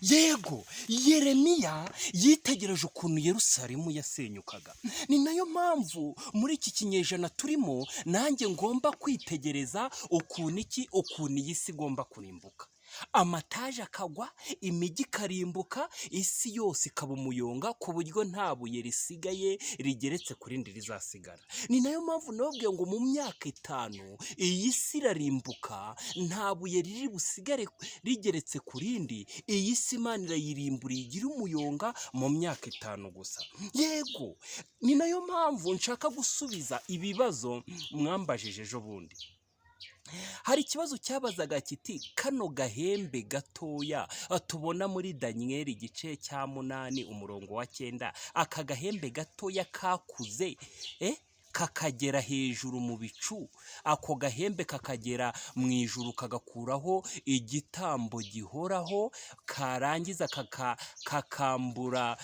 Yego, Yeremiya yitegereje ukuntu Yerusalemu yasenyukaga. Ni nayo mpamvu muri iki kinyejana turimo nanjye ngomba kwitegereza ukuntu iki, ukuntu iyi si igomba kurimbuka, amataje akagwa, imijyi ikarimbuka, isi yose ikaba umuyonga, ku buryo nta buye risigaye rigeretse ku rindi rizasigara. Ni nayo mpamvu nababwiye ngo mu myaka 5 iyi si irarimbuka, nta buye riri busigare rigeretse ku rindi. Iyi si Imana irayirimbura igira umuyonga mu myaka 5 gusa. Yego, ni nayo mpamvu nshaka gusubiza ibibazo mwambajije ejo bundi. Hari ikibazo cyabazaga kiti: "Kano gahembe gatoya tubona muri Daniyeli igice cya 8 umurongo wa 9, aka gahembe gatoya kakuze kakagera hejuru mu bicu, ako gahembe kakagera mu ijuru, kagakuraho igitambo gihoraho, karangiza kakambura,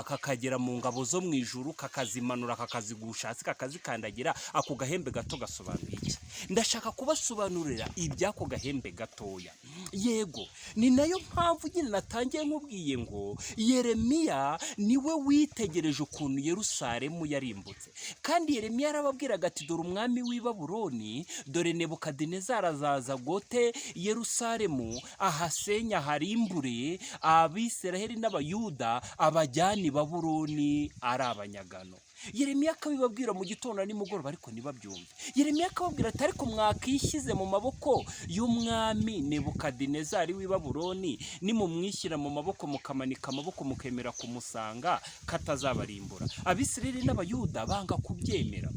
kakagera mu ngabo zo mu ijuru, kakazimanura, kakazigusha hasi, kakazikandagira, ako gahembe gato gasobanuye iki?" Ndashaka kubasobanurira iby'ako gahembe gatoya. Yego, ni nayo mpamvu nyine natangiye nkubwiye ngo Yeremiya niwe witegereje ukuntu Yerusalemu yarimbutse. Kandi Yeremiya yarababwiraga ati: "Dore umwami w'i Babuloni, dore Nebukadinezari azaza gote Yerusalemu, ahasenya, aharimbure, Abisiraheli n'Abayuda abajyane i Babuloni ari abanyagano." Yeremiya akabibabwira mu gitondo na nimugoroba, ariko ntibabyumve. Yeremiya akababwira ati: "Ariko mwakishyize mu maboko y'umwami Nebukadinezari w'i Babuloni, nimumwishyira mu maboko, mukamanika amaboko, mukemera kumusanga, katazabarimbura?" Abisirayeli n'Abayuda banga kubyemera.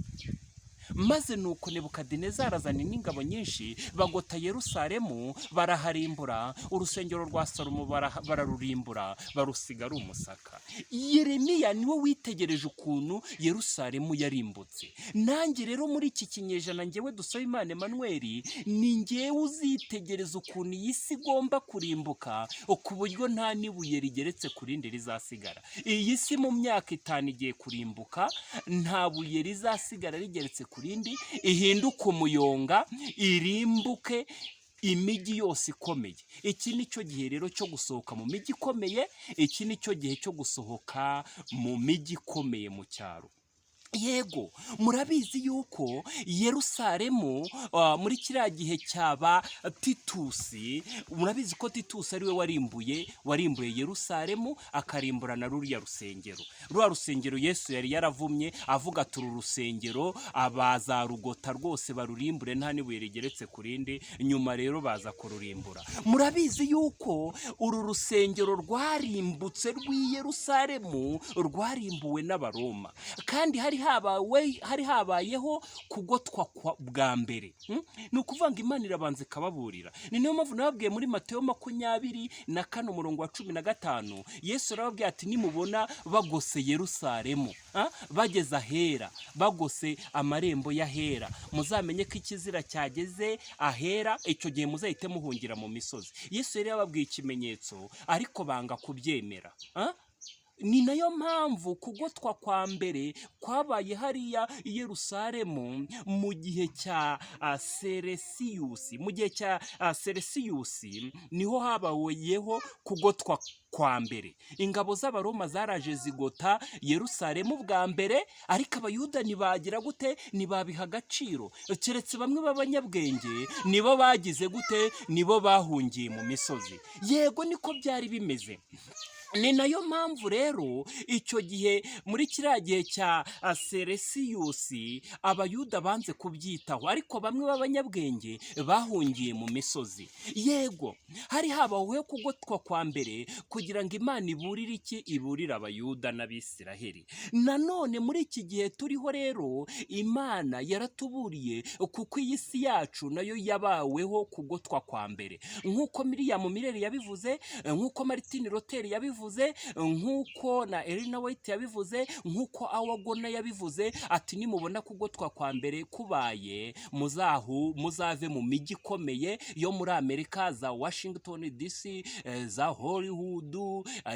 Maze nuko Nebukadinezari azana n'ingabo nyinshi, bagota Yerusalemu, baraharimbura. Urusengero rwa Salomo bararurimbura, barusiga ari umusaka. Yeremiya niwe witegereje ukuntu Yerusalemu yarimbutse. Nanjye rero muri iki kinyejana, ngewe Dusabimana Emmanuel, ni ngewe uzitegereza ukuntu iyi si igomba kurimbuka, ku buryo nta n'ibuye rigeretse ku rindi rizasigara. Iyi si mu myaka 5 igiye kurimbuka, nta buye rizasigara rigeretse ku rindi, ihinduke umuyonga, irimbuke imijyi yose ikomeye. Iki ni cyo gihe rero cyo gusohoka mu mijyi ikomeye, iki ni cyo gihe cyo gusohoka mu mijyi ikomeye mu cyaro. Yego, murabizi yuko Yerusalemu muri kiriya gihe cyaba Titusi, murabizi ko Titusi ariwe warimbuye Yerusalemu, akarimbura na ruriya rusengero, ruriya rusengero Yesu yari yaravumye avuga ati: "Uru rusengero abazarugota rwose barurimbure, nta n'ibuye rigeretse ku rindi." Nyuma rero baza kururimbura. Murabizi yuko uru rusengero rwarimbutse rw'i Yerusalemu, rwarimbuwe n'Abaroma, kandi hari habayeho kugotwa bwa mbere. Ni ukuvuga ngo Imana irabanza ikababurira. Ni niyo mpamvu nababwiye muri Mateyo 24 umurongo wa 15, Yesu arababwira ati: "Nimubona bagose Yerusalemu, bageze ahera, bagose amarembo y'ahera, muzamenye ko ikizira cyageze ahera. Icyo gihe muzahite muhungira mu misozi." Yesu yari yababwiye ikimenyetso, ariko banga kubyemera. Ni nayo mpamvu kugotwa kwa mbere kwabaye hariya i Yerusalemu mu gihe cya Seresiyusi. Mu gihe cya Seresiyusi niho habayeho kugotwa kwa mbere. Ingabo z'Abaroma zaraje zigota Yerusalemu bwa mbere, ariko Abayuda ntibagira gute? Ntibabiha agaciro, keretse bamwe b'abanyabwenge, nibo bagize gute? Nibo bahungiye mu misozi. Yego, niko byari bimeze. Ni nayo mpamvu rero icyo gihe, muri kiriya gihe cya Seresiyusi, Abayuda banze kubyitaho, ariko bamwe b'abanyabwenge bahungiye mu misozi. Yego, hari habaweho kugotwa kwa mbere kugira ngo Imana iburire iki? Iburire Abayuda n'Abisiraheli. Nanone muri iki gihe turiho rero, Imana yaratuburiye, kuko iyi si yacu nayo yabaweho kugotwa kwa mbere, nk'uko Miriam Miller yabivuze, nk'uko Martin Luther yabivuze. yabivuze, nk'uko na Elena White yabivuze, nk'uko Awagona yabivuze, ati nimubona kugotwa kwa mbere kubaye, muzave mu mijyi ikomeye yo muri Amerika, za Washington DC, za Hollywood,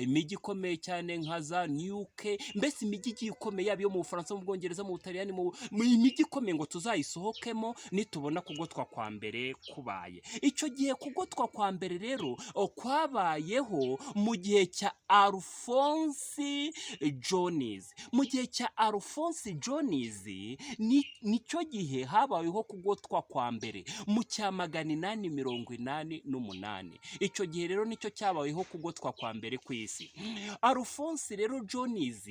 imijyi ikomeye cyane nka za New York, mbese imijyi igiye ikomeye, yaba iyo mu Bufaransa, mu Bwongereza, mu Butaliyani, mu imijyi ikomeye, ngo tuzayisohokemo nitubona kugotwa kwa mbere kubaye. Icyo gihe kugotwa kwa mbere rero kwabayeho mu gihe cya Alphonse Jones. Mu gihe cya Alphonse Jones nicyo gihe habayeho kugotwa kwa mbere, mu cya 888. Icyo gihe rero nicyo cyabayeho kugotwa kwa mbere ku isi. Alphonse rero Jones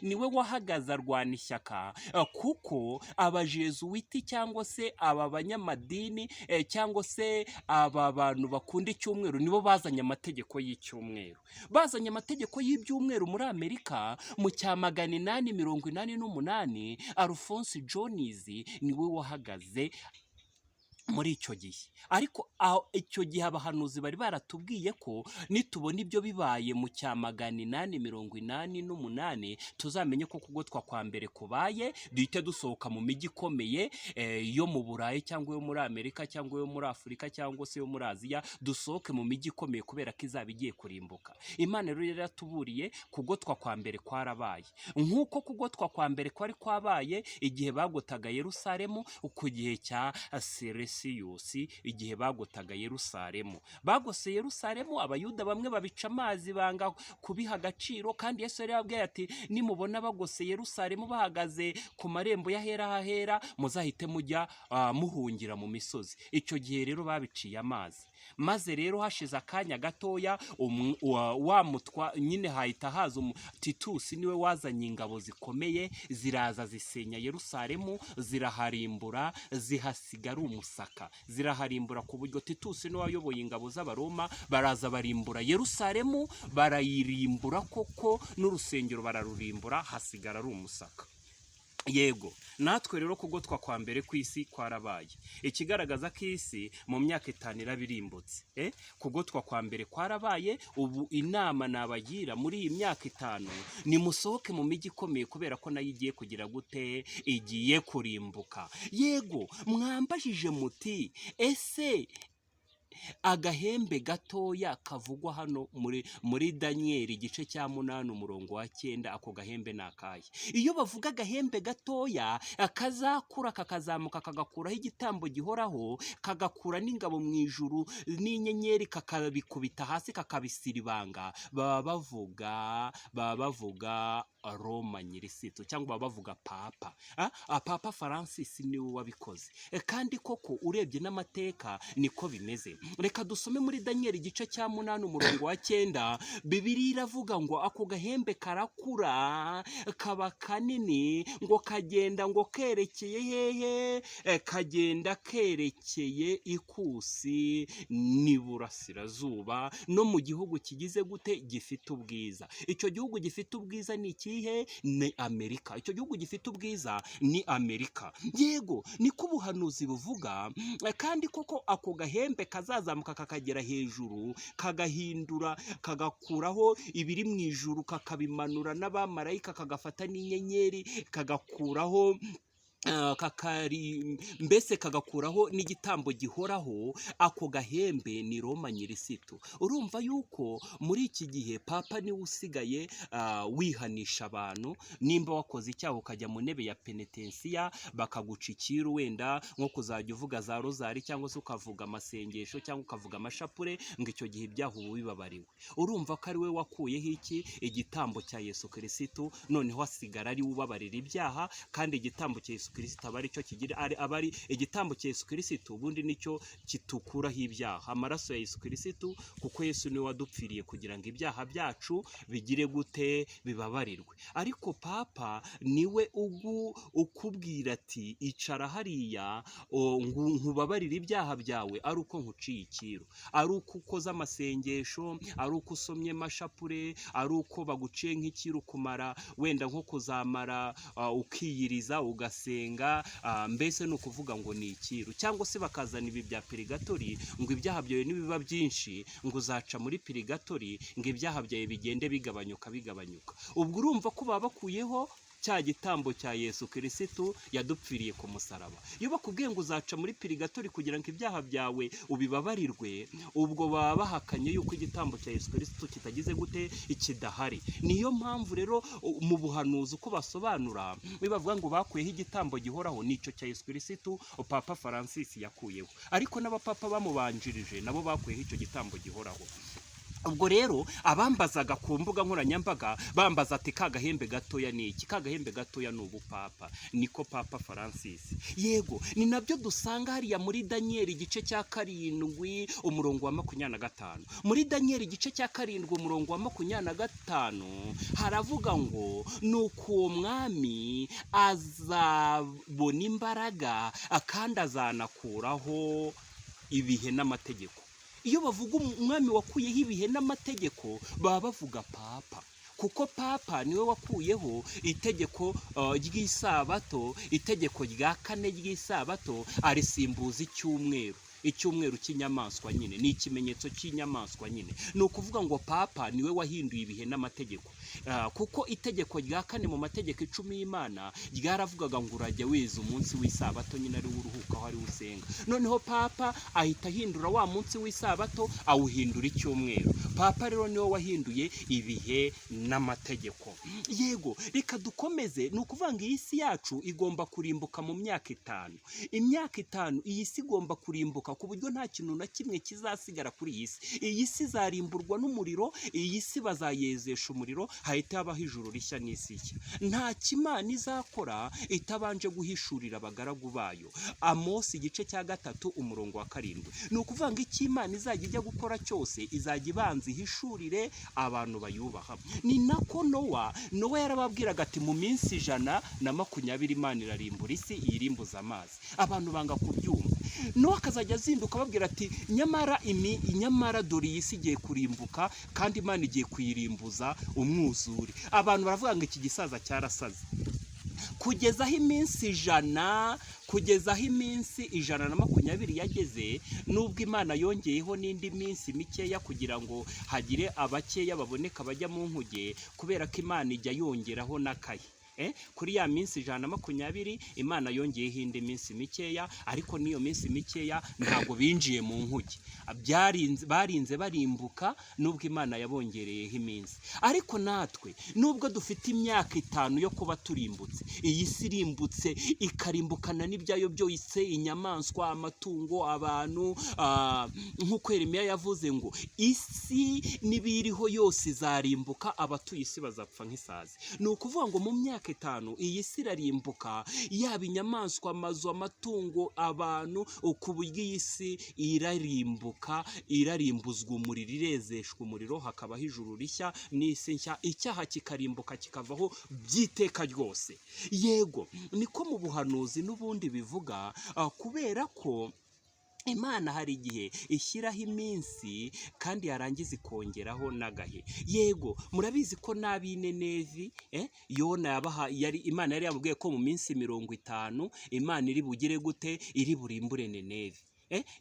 niwe wahagaze arwana ishyaka, kuko abajezuwiti cyangwa se aba banyamadini, cyangwa se aba bantu bakunda icyumweru, nibo bazanye amategeko y'icyumweru. Bazanye amategeko y'ibyumweru muri Amerika mu cya 888. Alphonse Jones niwe wahagaze muri icyo gihe. Ariko aho icyo gihe abahanuzi bari baratubwiye ko nitubona ibyo bibaye mu cya 888, tuzamenye ko kugotwa kwa mbere kubaye, duhite dusohoka mu mijyi ikomeye yo mu Burayi, cyangwa yo muri Amerika, cyangwa yo muri Afurika, cyangwa se yo muri Aziya, dusohoke mu mijyi ikomeye kubera ko izaba igiye kurimbuka. Imana rero yaratuburiye, kugotwa kwa mbere kwarabaye. Nk'uko kugotwa kwa mbere kwari kwabaye igihe bagotaga Yerusalemu ku gihe cya Seresiyusi, igihe bagotaga Yerusalemu. Bagose Yerusalemu, Abayuda bamwe babica amazi, banga kubiha agaciro, kandi Yesu yari yababwiye ati nimubona bagose Yerusalemu bahagaze ku marembo y'ahera hahera, muzahite mujya muhungira mu misozi. Icyo gihe rero babiciye amazi, maze rero hashize akanya gatoya wa mutwa nyine hahita haza Titusi, niwe wazanye ingabo zikomeye, ziraza zisenya Yerusalemu, ziraharimbura, zihasiga ari umusaka, ziraharimbura ku buryo Titusi niwe wayoboye ingabo z'Abaroma, baraza barimbura Yerusalemu, barayirimbura koko, n'urusengero bararurimbura, hasigara ari umusaka. Yego, natwe rero kugotwa kwa mbere kw'isi kwarabaye, ikigaragaza ko isi mu myaka 5 iraba irimbutse. Kugotwa kwa mbere kwarabaye. Ubu inama nabagira muri iyi myaka 5, nimusohoke mu mijyi ikomeye kubera ko nayo igiye kugira gute? Igiye kurimbuka. Yego, mwambajije muti ese agahembe gatoya kavugwa hano muri Daniyeli igice cya 8 umurongo wa 9, ako gahembe ni akahe? Iyo bavuga agahembe gatoya kazakura, kakazamuka, kagakuraho igitambo gihoraho, kagakura n'ingabo mu ijuru n'inyenyeri, kakabikubita hasi, kakabisiribanga, baba bavuga Roma nyirisitu, cyangwa baba bavuga Papa. Papa Francis niwe wabikoze. Kandi koko urebye n'amateka niko bimeze. Reka dusome muri Daniyeli igice cya 8 umurongo wa 9. Bibiliya iravuga ngo ako gahembe karakura kaba kanini, ngo kagenda ngo kerekeye hehe? Kagenda kerekeye ikusi n'iburasirazuba, no mu gihugu kigize gute? Gifite ubwiza. Icyo gihugu gifite ubwiza ni ikihe? Ni Amerika. Icyo gihugu gifite ubwiza ni Amerika. Yego, niko ubuhanuzi buvuga. Kandi koko ako gahembe kazazamuka kakagera hejuru, kagahindura, kagakuraho ibiri mu ijuru, kakabimanura n'abamarayika, kagafata n'inyenyeri, kagakuraho kakari mbese kagakuraho n'igitambo gihoraho. Ako gahembe ni Roma nyirisitu. Urumva yuko muri iki gihe Papa niwe usigaye wihanisha abantu. Nimba wakoze icyaha ukajya mu ntebe ya penetensiya, bakaguca ikiru, wenda nko kuzajya uvuga za rozari, cyangwa se ukavuga amasengesho, cyangwa ukavuga amashapure, ngo icyo gihe ibyaha uba bibabariwe. Urumva ko ari we wakuyeho iki? Igitambo cya Yesu Kirisitu. Noneho asigara ari we ubabarira ibyaha, kandi igitambo cya Yesu Kirisitu aba ari cyo kigira aba ari igitambo cya Yesu Kirisitu ubundi nicyo kitukuraho ibyaha, amaraso ya Yesu Kirisitu, kuko Yesu niwe wadupfiriye kugira ngo ibyaha byacu bigire gute? Bibabarirwe. Ariko Papa niwe ukubwira ati icara hariya nkubabarire ibyaha byawe ari uko nkuciye ikiru, ari uko ukoze amasengesho, ari uko usomye mashapure, ari uko baguciye nk'ikiru kumara wenda nko kuzamara ukiyiriza, ugasenga. gusenga, mbese ni ukuvuga ngo ni ikiru, cyangwa se bakazana ibi bya pirigatori ngo ibyaha byawe nibiba byinshi ngo uzaca muri pirigatori ngo ibyaha byawe bigende bigabanyuka bigabanyuka. Ubwo urumva ko baba bakuyeho cya gitambo cya Yesu Kirisitu yadupfiriye ku musaraba. Iyo bakubwiye ngo uzaca muri pirigatori kugira ngo ibyaha byawe ubibabarirwe, ubwo baba bahakanye yuko igitambo cya Yesu Kirisitu kitagize gute, kidahari. Niyo mpamvu rero mu buhanuzi uko basobanura, iyo bavuga ngo bakuyeho igitambo gihoraho, nicyo cya Yesu Kirisitu Papa Francis yakuyeho, ariko n'abapapa bamubanjirije nabo bakuyeho icyo gitambo gihoraho. Ubwo rero abambazaga ku mbuga nkoranyambaga bambaza ati ka gahembe gatoya ni iki? Ka gahembe gatoya ni ubupapa, niko Papa Francis. Yego, ni nabyo dusanga hariya muri Daniyeli igice cya 7 umurongo wa 25. Muri Daniyeli igice cya 7 umurongo wa 25 haravuga ngo nuko uwo mwami azabona imbaraga kandi azanakuraho ibihe n'amategeko. Iyo bavuga umwami wakuyeho ibihe n'amategeko baba bavuga papa, kuko papa niwe wakuyeho itegeko ry'isabato, itegeko rya 4 ry'isabato arisimbuza icyumweru. Icyumweru cy'inyamaswa nyine ni ikimenyetso cy'inyamaswa nyine. Ni ukuvuga ngo papa niwe wahinduye ibihe n'amategeko, kuko itegeko rya 4 mu mategeko 10 y'Imana ryaravugaga ngo urajya weza umunsi w'isabato nyine ari wo uruhukaho, ari wo usenga. Noneho papa ahita ahindura wa munsi w'isabato awuhindura icyumweru. Papa rero niwe wahinduye ibihe n'amategeko. Yego, reka dukomeze. Ni ukuvuga ngo iyi si yacu igomba kurimbuka mu myaka 5. Imyaka 5 iyi si igomba kurimbuka ku buryo nta kintu na kimwe kizasigara kuri iyi si. Iyi si izarimburwa n'umuriro, iyi si bazayezesha umuriro, hahita habaho ijuru rishya n'isi nshya. Nta kimana izakora itabanje guhishurira abagaragu bayo. Amosi igice cya 3 umurongo wa 7. Ni ukuvuga ngo icyo Imana izajya ijya gukora cyose izajya ibanza ihishurire abantu bayubaha. Ni nako Nowa yarababwiraga ati mu minsi 120 Imana irarimbura isi iyirimbuza amazi. Abantu banga kubyumva. Nowa akazajya azinduka ababwira ati nyamara dore iyi si igiye kurimbuka kandi Imana igiye kuyirimbuza umwuzure. Abantu baravuga ngo iki gisaza cyarasaze. Kugeza aho iminsi 100, kugeza aho iminsi 120 yageze, nubwo Imana yongeyeho n'indi minsi mikeya kugira ngo hagire abakeya baboneka bajya mu nkuge, kubera ko Imana ijya yongeraho n'akaye. Kuri ya minsi 120 Imana yongeyeho indi minsi mikeya, ariko n'iyo minsi mikeya ntabwo binjiye mu nkuge. Barinze barimbuka nubwo Imana yabongereyeho iminsi. Ariko natwe nubwo dufite imyaka 5 yo kuba turimbutse, iyi si irimbutse ikarimbukana n'ibyayo byose, inyamaswa, amatungo, abantu, nk'uko Yeremiya yavuze ngo isi n'ibiriho yose izarimbuka, abatuye isi bazapfa nk'isazi. Ni ukuvuga ngo mu myaka 5 iyi si irarimbuka, yaba inyamaswa, amazu, amatungo, abantu, ku buryo iyi si irarimbuka, irarimbuzwa umuriro, irezeshwa umuriro, hakabaho ijuru rishya n'isi nshya, icyaha kikarimbuka kikavaho by'iteka ryose. Yego, niko mu buhanuzi n'ubundi bivuga, kubera ko Imana hari igihe ishyiraho iminsi kandi yarangiza ikongeraho n'agahe. Yego, murabizi ko n'ab'Inenevi, Yona Imana yari yamubwiye ko mu minsi 50 Imana iri bugire gute, iri burimbure Nenevi.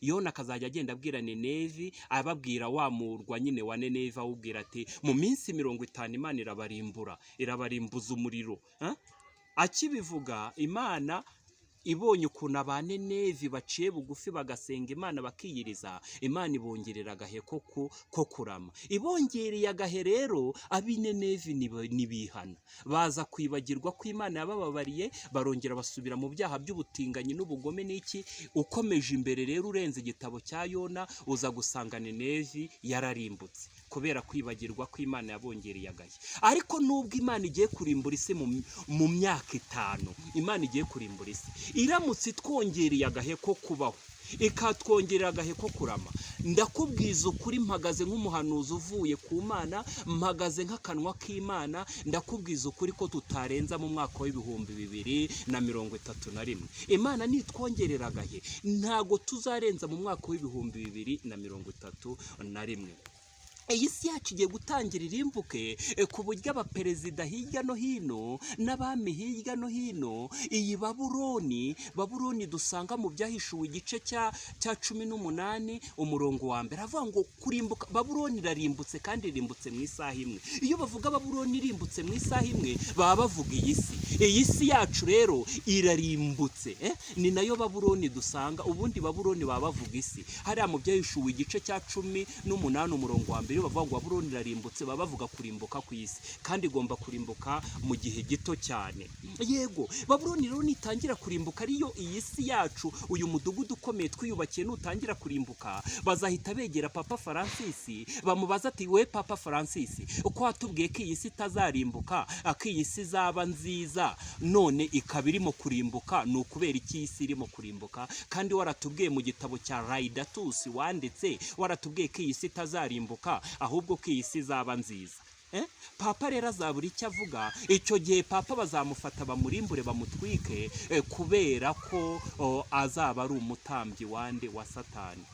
Yona akazajya agenda abwira Nenevi, ababwira wa murwa nyine wa Nenevi, awubwira ati mu minsi 50 Imana irabarimbura, irabarimbuza umuriro. Akibivuga Imana ibonye ukuntu abanenevi baciye bugufi bagasenga Imana bakiyiriza, Imana ibongerera agahe ko kurama. Ibongereye agahe rero ab'inenevi nibihana, baza kwibagirwa ko Imana yabababariye, barongera basubira mu byaha by'ubutinganyi n'ubugome n'iki. Ukomeje imbere rero urenze igitabo cya Yona uza gusanga Nenevi yararimbutse kubera kwibagirwa ko Imana yabongereye agahe. Ariko nubwo Imana igiye kurimbura isi mu myaka 5, Imana igiye kurimbura isi, iramutse itwongereye agahe ko kubaho, ikatwongerera agahe ko kurama, ndakubwiza ukuri mpagaze nk'umuhanuzi uvuye ku Mana, mpagaze nk'akanwa k'Imana, ndakubwiza ukuri ko tutarenza mu mwaka wa 2031. Imana nitwongerera agahe ntago tuzarenza mu mwaka wa 2031. Iyi si yacu igiye gutangira irimbuke, ku buryo abaperezida hirya no hino n'abami hirya no hino, iyi Babuloni, Babuloni dusanga mu Byahishuwe igice cya 18 umurongo wa mbere, avuga ngo kurimbuka Babuloni irarimbutse kandi irimbutse mu isaha imwe. Iyo bavuga Babuloni irimbutse mu isaha imwe, baba bavuga iyi si. Iyi si yacu rero irarimbutse, eh? Ni nayo Babuloni dusanga. Ubundi Babuloni baba bavuga isi. Hariya mu Byahishuwe igice cya 18 umurongo wa mbere, iyo bavuga ngo Babuloni irarimbutse, baba bavuga kurimbuka ku isi, kandi igomba kurimbuka mu gihe gito cyane. Yego, Babuloni rero nitangira kurimbuka, ariyo iyi si yacu, uyu mudugudu ukomeye twiyubakiye nutangira kurimbuka, bazahita begera Papa Francis bamubaza ati: "We Papa Francis, uko watubwiye ko iyi si itazarimbuka, ko iyi si izaba nziza, none ikaba irimo kurimbuka, ni ukubera iki iyi si irimo kurimbuka, kandi waratubwiye mu gitabo cya Laudato Si wanditse, waratubwiye ko iyi si itazarimbuka, ahubwo ko iyi si izaba nziza?" Eh? Papa rero azabura icyo avuga. Icyo gihe Papa bazamufata bamurimbure, bamutwike, kubera ko azaba ari umutambyi wande? Wa Satani.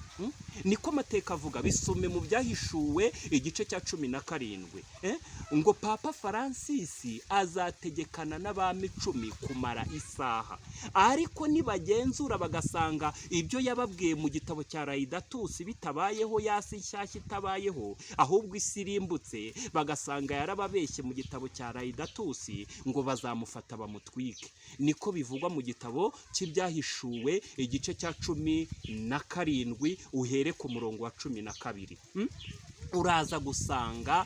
Niko amateka avuga. Bisome mu Byahishuwe igice cya 17. Eh? Ngo Papa Francis azategekana n'abami 10 kumara isaha, ariko nibagenzura bagasanga ibyo yababwiye mu gitabo cya Laudato Si bitabayeho, ya si nshyashya itabayeho, ahubwo isi irimbutse, bagasanga yarababeshye mu gitabo cya Laudato Si, ngo bazamufata bamutwike. Niko bivugwa mu gitabo cy'Ibyahishuwe igice cya 17, uhere ku murongo wa 12. Uraza gusanga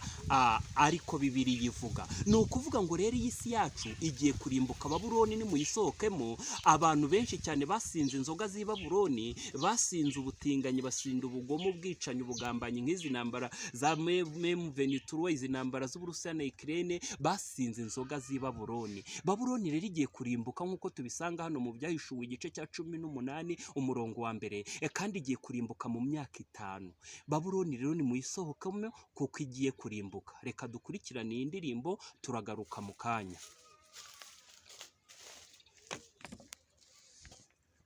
ariko Bibiliya ivuga. Ni ukuvuga ngo rero iyi si yacu igiye kurimbuka. Babuloni nimuyisohokemo. Abantu benshi cyane basinze inzoga z'i Babuloni, basinze ubutinganyi, basinda ubugome, ubwicanyi, ubugambanyi, nk'izi ntambara za M23, izi ntambara z'Uburusiya na Ukraine, basinze inzoga z'i Babuloni. Babuloni rero igiye kurimbuka nk'uko tubisanga hano mu Byahishuwe igice cya 18 umurongo wa mbere, kandi igiye kurimbuka mu myaka 5. Babuloni rero nimuyisohokemo kuko igiye kurimbuka. Reka dukurikirane iyi ndirimbo, turagaruka mu kanya.